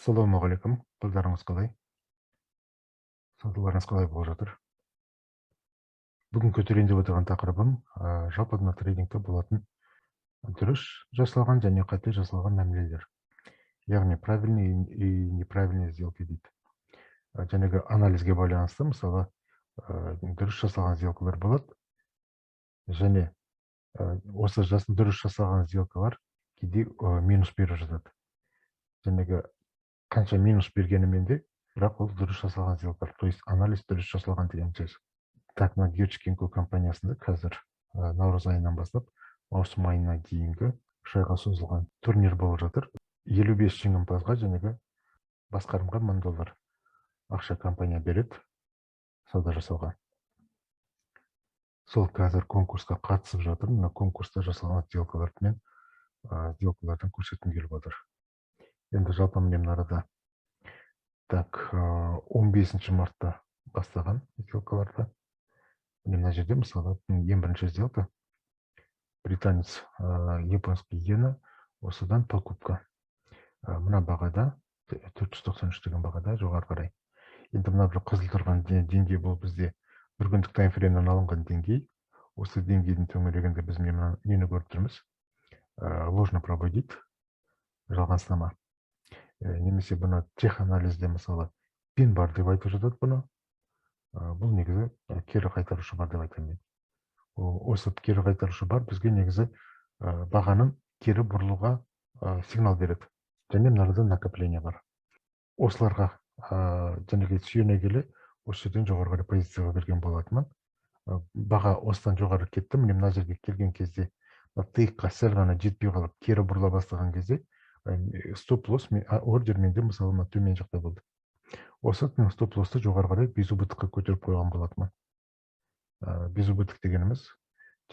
Ассалаумағалейкум! Қалдарыңыз қалай? Саудаларыңыз қалай болып жатыр? Бүгін көтерейін деп отырған тақырыбым жалпы мына трейдингте болатын дұрыс жасалған және қате жасалған мәмілелер, яғни правильные и неправильные сделки дейді. Жаңағы анализге байланысты, мысалы, дұрыс жасалған сделкалар болады және осы дұрыс жасалған сделкалар кейде минус беріп жатады. Жаңағы қанша минус бергенімен де, бірақ ол дұрыс жасалған сделкалар, то есть анализ дұрыс жасалған деген сөз. Так, мына Геочкенко компаниясында қазір наурыз айынан бастап маусым айына дейінгі 3 айға созылған турнир болып жатыр. 55 жеңімпазға, жаңағы басқарымға 1000 доллар ақша компания береді сауда жасауға. Сол қазір конкурсқа қатысып жатыр. Мына конкурста жасалған сделкалармен, сделкалардан көрсеткім келіп отыр. Енді жалпы міне, мына арада, так, 15 мартта бастаған сделкаларды. Міне, мына жерде, мысалы, ең бірінші сделка британец, японский иена, осыдан покупка мына бағада, 493 деген бағада жоғары қарай. Енді мына бір қызыл тұрған деңгей, бұл бізде бір күндік таймфреймнен алынған деңгей. Осы деңгейдің төңірегінде біз нені көріп тұрмыз? Ложный пробой дейді, жалған сынама немесе бұны теханализде, мысалы, пин бар деп айтып жатады бұны. Бұл негізі кері қайтарушы бар деп айтамын мен. Осы кері қайтарушы бар бізге негізі бағаның кері бұрылуға сигнал береді. Және мына арада накопление бар. Осыларға жаңағы сүйене келе, осы жерден жоғары қарай позицияға берген болатынмын. Баға осыдан жоғары кетті. Міне, мына жерге келген кезде, тейкқа сәл ғана жетпей қалып, кері бұрыла бастаған кезде стоп лосс ордер менде, мысалы, мына төмен жақта болды. Осы стоп лоссты жоғары қарай безубытокқа көтеріп қойған болатынмын. Безубыток дегеніміз,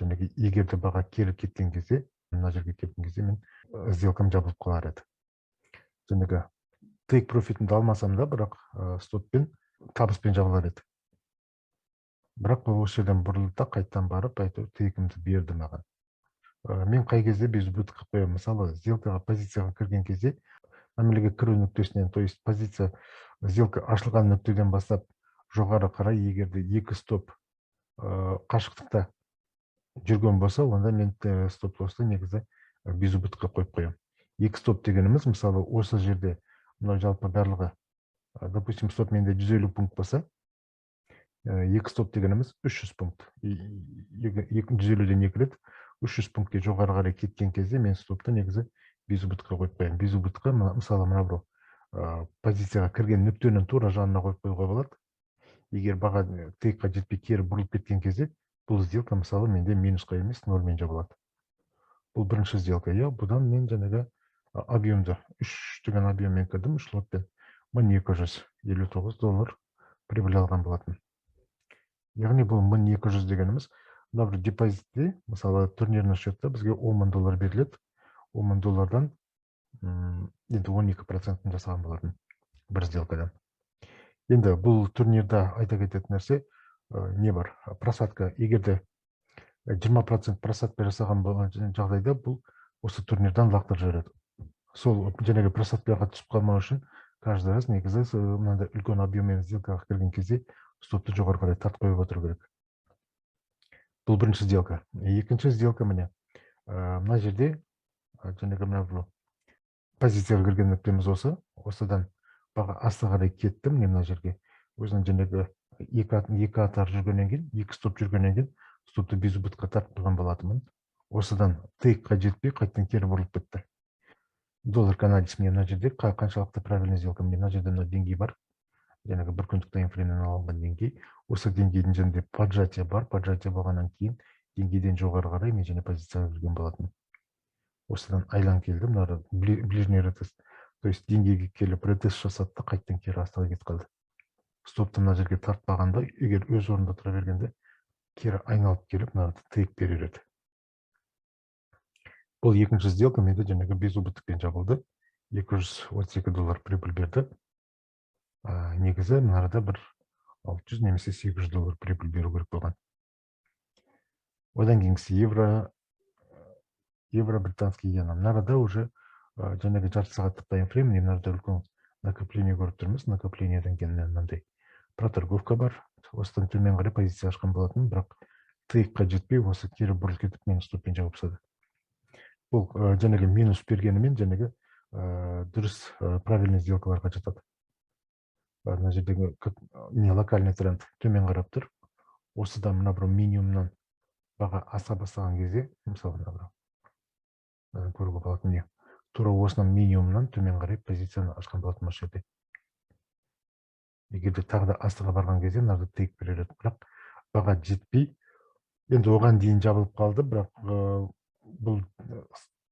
жаңағы егер де баға кері кеткен кезде, мына жерге кеткен кезде мен сделкам жабылып қалар еді. Жаңағы тейк профитімді алмасам да, бірақ стоппен табыспен жабылар еді. Бірақ бұл осы жерден бұрылды да, қайтадан барып, әйтеуір тейкімді берді маған. Мен қай кезде безубыток қылып қоямын? Мысалы, сделкаға, позицияға кірген кезде, мәмілеге кіру нүктесінен, то есть позиция, сделка ашылған нүктеден бастап жоғары қарай егер де екі стоп қашықтықта жүрген болса, онда мен стоп лоссты негізі безубытокқа қойып қоямын. Екі стоп дегеніміз, мысалы, осы жерде мынау жалпы барлығы, допустим, стоп менде 150 пункт болса, екі стоп дегеніміз 300 пункт. 150-ден екі рет 300 пунктке жоғары қарай кеткен кезде мен стопты негізі безубытокқа қойып қоямын. Безубытокқа, мысалы, мына бір позицияға кірген нүктенің тура жанына қойып қоюға болады. Егер баға тейкқа жетпей кері бұрылып кеткен кезде, бұл сделка, мысалы, менде минусқа емес, нольмен жабылады. Бұл бірінші сделка, иә. Бұдан мен жаңағы объемды үш деген объеммен кірдім, үш лотпен 1259 доллар прибыль алған болатын. Яғни бұл 1200 дегеніміз, мына бір депозитте, мысалы, турнирный счетта бізге 10 000 доллар беріледі. 10 000 доллардан енді 12 процентін жасаған болатын бір сделкадан. Енді бұл турнирда айта кететін нәрсе не бар? Просадка. Егер де 20% просадка жасаған жағдайда, бұл осы турнирдан лақтырып жібереді. Сол жаңағы просадкаға түсіп қалмау үшін каждый раз негізі мынандай үлкен объеммен сделкаға кірген кезде стопты жоғары қарай тартып қойып отыру керек. Бұл бірінші сделка. Екінші сделка, міне, мына жерде жаңағы мына бір позицияға кірген нүктеміз осы. Осыдан баға асты қарай кетті. Міне, мына жерге өзінің жаңағы екі атар жүргеннен кейін, екі стоп жүргеннен кейін стопты безубытокқа тартып қойған болатынмын. Осыдан тейкқа жетпей, қайтадан кері бұрылып кетті. Доллар канадец, міне, мына жерде қаншалықты правильный сделка? Міне, мына жерде мына деңгей бар, жаңағы бір күндік таймфреймнен алынған деңгей. Осы деңгейдің жерінде поджатие бар. Поджатие болғаннан кейін деңгейден жоғары қарай мен және позицияға кірген болатынмын. Осыдан айланып келді, мына ближний ретест, то есть деңгейге келіп ретест жасады да, қайтадан кері астыға кетіп қалды. Стопты мына жерге тартпағанда, егер өз орнында тұра бергенде, кері айналып келіп, мына тейк берер еді. Бұл екінші сделка менде жаңағы безубытокпен жабылды, 232 доллар прибыль берді. Негізі мына арада бір 600 немесе 800 доллар прибыль беру керек болған. Одан кейінгісі евро британский иена. Мына арада уже жаңағы жарты сағаттық таймфрейм. Мына арада үлкен Накопление көріп тұрмыз. Накоплениеден кейін мынандай проторговка бар. Осыдан төмен қарай позиция ашқан болатын, бірақ тейкқа жетпей, осы кері бұрылып кетіп, мені стоппен жауып тастады. Бұл жаңағы минус бергенімен, жаңағы дұрыс, правильный сделкаларға жатады. Мына жердегі не локальный тренд төмен қарап тұр. Осыдан, мына бір минимумнан баға аса бастаған кезде, мысалы, мына бір көруге болады, міне, тура осынан, минимумнан төмен қарай позицияны ашқан болатын. Осы жерде егер де тағы да астыға барған кезде, мына тейк берер еді, бірақ баға жетпей, енді оған дейін жабылып қалды. Бірақ бұл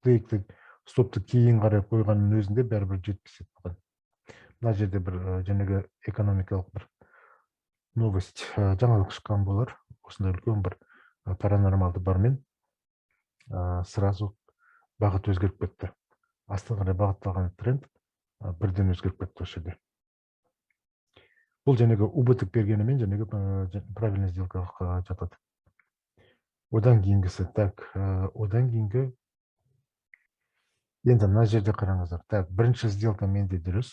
тейкті, стопты кейін қарай қойғанның өзінде бәрібір жетпес еді бұған. Мына жерде бір жаңағы экономикалық бір новость, жаңалық шыққан болар. Осындай үлкен бір паранормалды бармен сразу бағыт өзгеріп кетті. Астына қарай бағытталған тренд бірден өзгеріп кетті осы жерде. Бұл жаңағы убыток бергенімен, жаңағы правильный сделкаға жатады. Одан кейінгісі, так, одан кейінгі енді мына жерде қараңыздар. Так, бірінші сделка менде дұрыс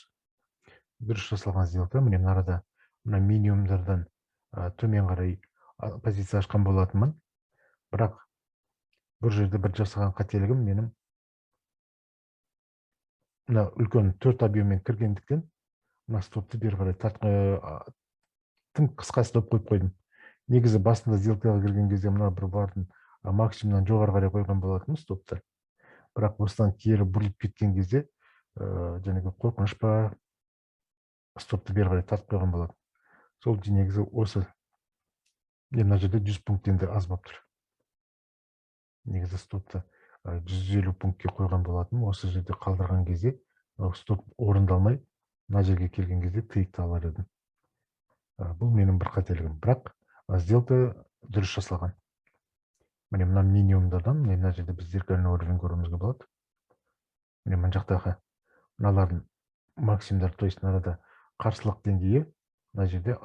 жасалған сделка. Міне, мына арада мына минимумдардан төмен қарай позиция ашқан болатынмын. Бірақ бұл жерде бір жасаған қателігім менің: мына үлкен төрт объеммен кіргендіктен, мына стопты бері қарай тым қысқа стоп қойып қойдым. Негізі басында сделкаға кірген кезде мына бір бардың максимумнан жоғары қарай қойған болатынмын стопты. Бірақ осыдан кері бұрылып кеткен кезде, жаңағы қорқыныш па, стопты бері қарай тартып қойған болатын. Сол негізі осы мына жерде 100 пункттен де аз болып тұр. Негізі стопты 150 пунктке қойған болатын. Осы жерде қалдырған кезде, стоп орындалмай, мына жерге келген кезде тейкті алар едім. Бұл менің бір қателігім, бірақ сделка дұрыс жасалған. Міне, мына минимумдардан, міне, мына жерде біз зеркальный уровень көруімізге болады. Міне, мына жақтағы мыналардың максимумдар, то есть мынада қарсылық деңгейі мына жерде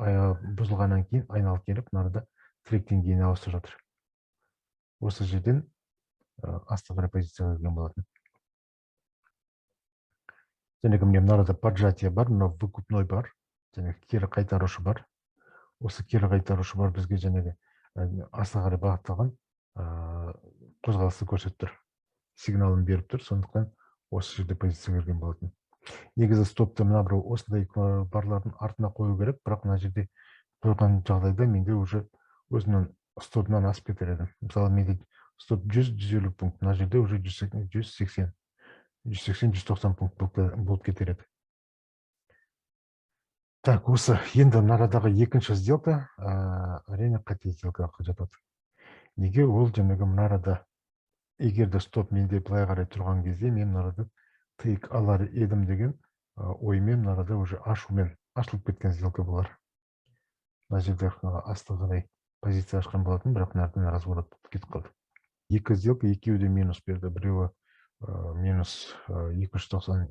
бұзылғаннан кейін айналып келіп, мынада тірек деңгейіне ауысып жатыр. Осы жерден асты қарай позицияға кірген болатын. Және міне, мына арада поджатие бар, мынау выкупной бар және кері қайтарушы бар. Осы кері қайтарушы бар бізге жаңағы астына қарай бағытталған қозғалысты көрсетіп тұр, сигналын беріп тұр. Сондықтан осы жерде позиция кірген болатын. Негізі стопты мына бір осындай барлардың артына қою керек, бірақ мына жерде қойған жағдайда менде уже өзімнің стопымнан асып кетер едім. Мысалы, менде стоп 100-150 пункт, мына жерде уже 180, 180-190 пункт болып кетер еді. Так, осы енді мына арадағы екінші сделка, әрине, қате сделкаға жатады. Неге? Ол жаңағы мына арада егер де стоп менде былай қарай тұрған кезде, мен мына арада тейк алар едім деген оймен, мына арада уже ашумен ашылып кеткен сделка болар. Мына жерде асты қарай позиция ашқан болатын, бірақ мына жерден разворот болып кетіп қалды. Екі сделка, екеуі де минус берді. Біреуі минус 290,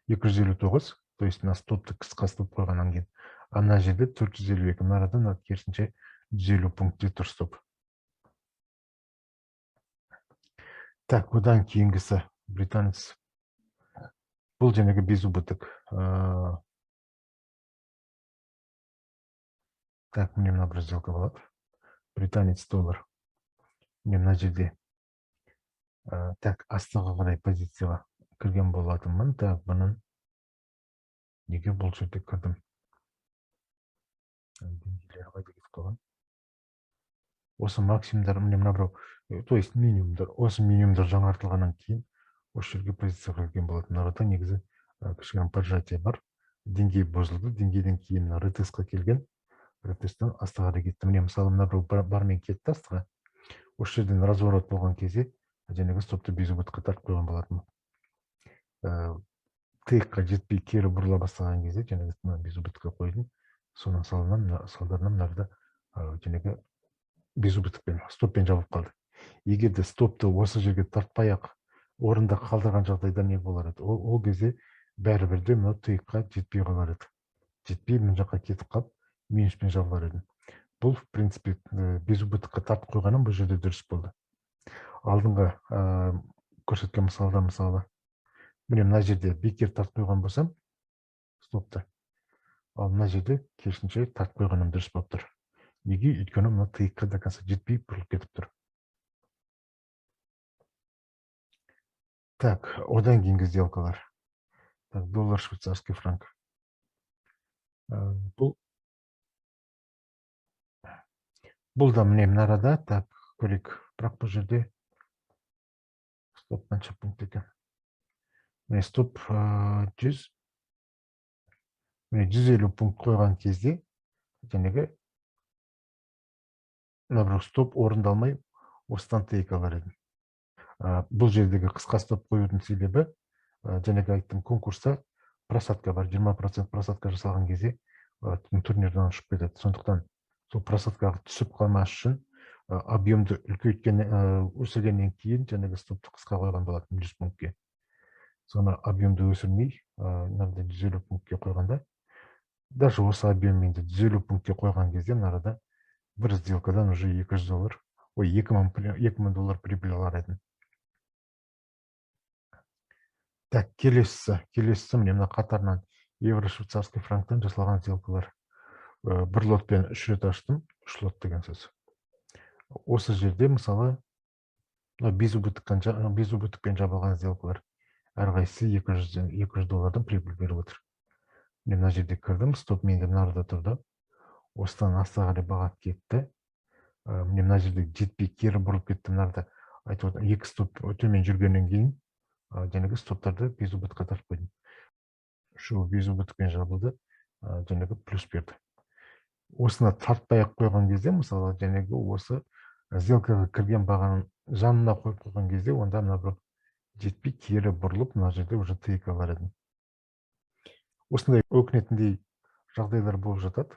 259, то есть мына стопты қысқа стоп қойғаннан кейін. Ана жерде 452, мына арада мына керісінше 150 пунктте тұр стоп. Так, одан кейінгісі британец. Бұл жаңағы безубыток. Так, міне, мына бір сделка болады. Британец доллар. Міне, мына жерде так, астыға қарай позицияға кірген болатынмын. Так, бұның неге бұл жерде кірдім? Деңгейлері қайда кетіп қалған? Осы максимумдар, міне, мына біреу, то есть минимумдар, осы минимумдар жаңартылғаннан кейін осы жерге позицияға кірген болатын. Мына негізі кішігірім поджатие бар, деңгей бұзылды, деңгейден кейін мына ретестқа келген, ретесттен астыға қарай кетті. Міне, мысалы, мына біреу бармен кетті астыға. Осы жерден разворот болған кезде жаңағы стопты безубытқа тартып қойған болатын. Тейкқа жетпей кері бұрыла бастаған кезде жаңағы мына безубытқа қойдым. Соның салдарынан мына жерде жаңағы безубытокпен, стоппен жабылып қалды. Егер де стопты осы жерге тартпай ақ орында қалдырған жағдайда не болар еді? Ол кезде бәрібір де мынау тейкқа жетпей қалар еді, жетпей мына жаққа кетіп қалып, минуспен жабылар едім. Бұл, в принципе, безубытокқа тартып қойғаным бұл жерде дұрыс болды. Алдыңғы көрсеткен мысалда, мысалы, Міне, мына жерде бекер тартып қойған болсам стопты, ал мына жерде керісінше тартып қойғаным дұрыс болып тұр. Неге? Өйткені мына тейкке до конца жетпей бұрылып кетіп тұр. Так, одан кейінгі сделкалар. Так, доллар швейцарский франк. Бұл да міне мына арада. Так, көрейік. Бірақ бұл жерде стоп қанша пункт екен? Міне, стоп 100, міне, 150 пункт қойған кезде жаңағы мына бір стоп орындалмай, осыдан тейк алар едім. Бұл жердегі қысқа стоп қоюдың себебі, жаңағы айттым, конкурста просадка бар, 20% просадка жасалған кезде турнирдан ұшып кетеді. Сондықтан сол просадкаға түсіп қалмас үшін объемды үлкейткен, өсіргеннен кейін жаңағы стопты қысқа қойған болатын 100 пунктке. Соны объемды өсірмей, мынандай 150 пунктке қойғанда, даже осы объеммен де 150 пунктке қойған кезде мына арада бір сделкадан уже 200 доллар, ой, 2000 доллар прибыль алар едім. Так, келесісі міне мына қатарынан евро швейцарский франктан жасалған сделкалар. Бір лотпен 3 рет аштым, 3 лот деген сөз. Осы жерде мысалы мына безубытокпен жабылған сделкалар, әрқайсысы 200 доллардан прибыль беріп отыр. Міне, мына жерде кірдім, стоп менде мына арада тұрды. Осыдан астыға қарай баға кетті. Міне, мына жерде жетпей кері бұрылып кетті. Мына арада айтып отырмын, 2 стоп төмен жүргеннен кейін жаңағы стоптарды безубытқа тартып қойдым. Үшеуі безубытпен жабылды, жаңағы плюс берді. Осыны тартпай ақ қойған кезде, мысалы, жаңағы осы сделкаға кірген бағаның жанына қойып қойған кезде, онда мына бір жетпей кері бұрылып, мына жерде уже тейк алар едім. Осындай өкінетіндей жағдайлар болып жатады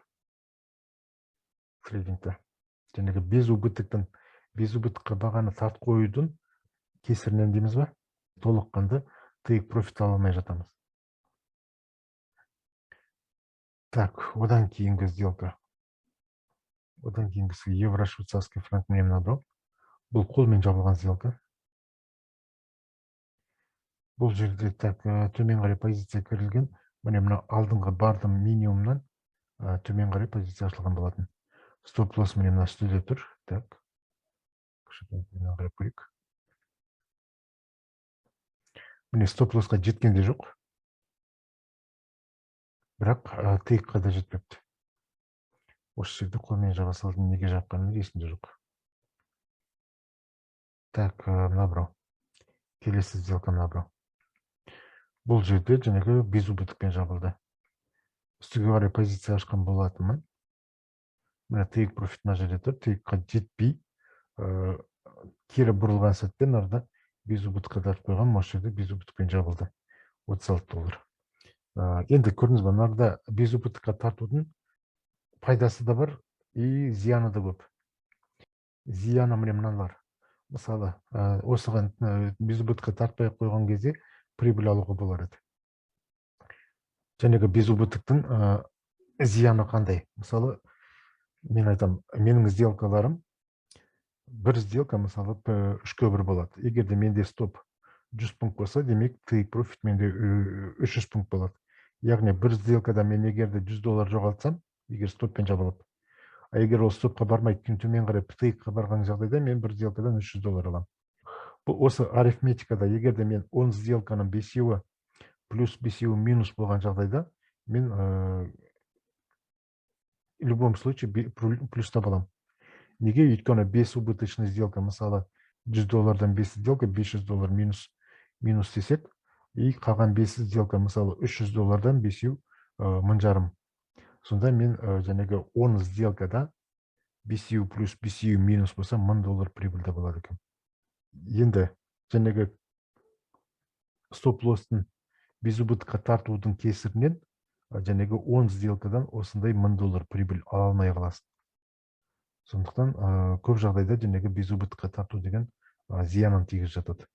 трейдингте. Жаңағы безубытыққа бағаны тартып қоюдың кесірінен дейміз ба, толыққанды тейк профит ала алмай жатамыз. Так, одан кейінгі сделка. Одан кейінгісі евро швейцарский франк, міне мынау. Бұл қолмен жабылған сделка. Бұл жерде так, төмен қарай позиция кірілген. Міне, мына алдыңғы бардым минимумнан төмен қарай позиция ашылған болатын. Стоп лосс міне мына үстіде тұр. Так, кішігірім төмен қарай көрейік. Міне, стоп лоссқа жеткен де жоқ. Бірақ тейкқа да жетпепті. Осы жерде қолмен жаба салдым, неге жапқаным есімде жоқ. Так, мына біреу. Келесі сделка мына біреу. Бұл жерде жаңағы безубытокпен жабылды. Үстіге қарай позиция ашқан болатынмын. Міне, тейк профит мына жерде тұр. Тейкқа жетпей, кері бұрылған сәтте мына безубытқа тартып қойған, осы жерде безубытокпен жабылды. 36 доллар. Енді көрдіңіз ба, мынарда безубытокқа тартудың пайдасы да бар и зияны да көп. Зияны міне мыналар. Мысалы, осыған безубытқа тартпай қойған кезде прибыль алуға болар еді. Жәнегі безубытоктың зияны қандай? Мысалы, мен айтам, менің сделкаларым бір сделка, мысалы, 3-ке 1 болады. Егер де менде стоп 100 пункт болса, демек тейк профит менде 300 пункт болады. Яғни бір сделкада мен егер де 100 доллар жоғалтсам, егер стоппен жабылып, а егер ол стопқа бармай төмен қарай тейкқа барған жағдайда мен бір сделкадан 300 доллар аламын. Бұл осы арифметикада егер де мен 10 сделканың 5-еуі плюс, 5-еуі минус болған жағдайда мен в любом случае плюс таба аламын. Неге? Өйткені 5 убыточный сделка, мысалы, 100 доллардан 5 сделка, 500 доллар минус десек, и қалған 5 сделка, мысалы, 300 доллардан 5-еу, мың жарым. Сонда мен жаңағы 10 сделкада 5-еу плюс, 5-еу минус болса, 1000 доллар прибыльда болады екен. Енді жаңағы стоп лосстың безубытқа тартудың кесірінен жаңағы 10 сделкадан осындай 1000 доллар прибыль ала алмай қаласың. Сондықтан көп жағдайда жаңағы безубытқа тарту деген зиянын тигізіп жатады.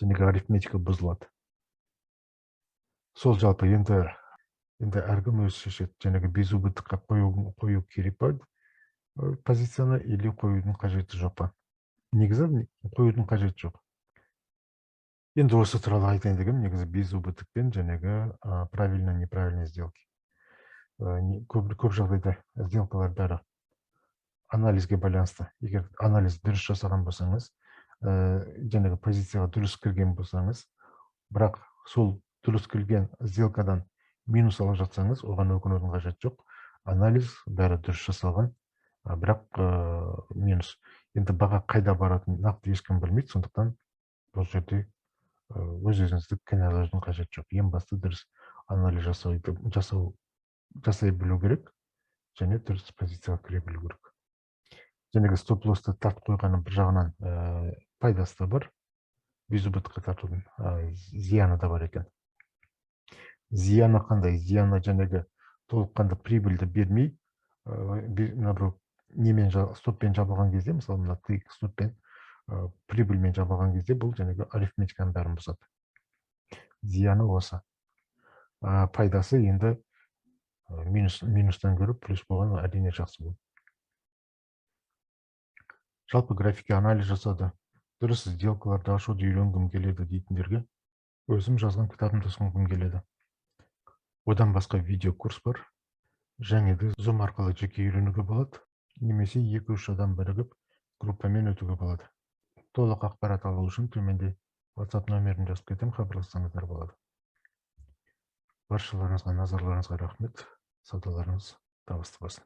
Жаңағы арифметика бұзылады. Сол жалпы енді әркім өзі шешеді. Жаңағы безубытқа қою керек па позицияны или қоюдың қажеті жоқ па? Негізі қоюдың қажеті жоқ. Енді осы туралы айтайын дегенім, негізі безубытокпен жәнегі правильно, неправильный сделки. Көп жағдайда сделкалар бәрі анализге байланысты. Егер анализ дұрыс жасаған болсаңыз, жәнегі позицияға дұрыс кірген болсаңыз, бірақ сол дұрыс кірген сделкадан минус алып жатсаңыз, оған өкінудің қажеті жоқ. Анализ бәрі дұрыс жасалған, бірақ минус. Енді баға қайда баратынын нақты ешкім білмейді, сондықтан бұл жерде өз өзіңізді кінәлаудың қажеті жоқ. Ең басты дұрыс анализ жасай білу керек және дұрыс позицияға кіре білу керек. Жәнегі стоп лоссты тартып қойғанның бір жағынан пайдасы да бар, безубытокқа тартудың зияны да бар екен. Зияны қандай? Зияны жәнегі толыққанды прибыльді бермей, мына бір немен, стоппен жабылған кезде, мысалы, мына тейк стоппен, прибыльмен жабылған кезде, бұл жәнегі арифметиканың бәрін бұзады. Зияны осы. Пайдасы енді минустан гөрі плюс болған әрине жақсы болады. Жалпы графикке анализ жасауды, дұрыс сделкаларды ашуды үйренгім келеді дейтіндерге өзім жазған кітабымды ұсынғым келеді. Одан басқа видео курс бар және де Zoom арқылы жеке үйренуге болады немесе 2-3 адам бірігіп, группамен өтуге болады. Толық ақпарат алу үшін төменде WhatsApp нөмірін жазып кетемін, хабарлассаңыздар болады. Баршаларыңызға назарларыңызға рахмет. Саудаларыңыз табысты болсын.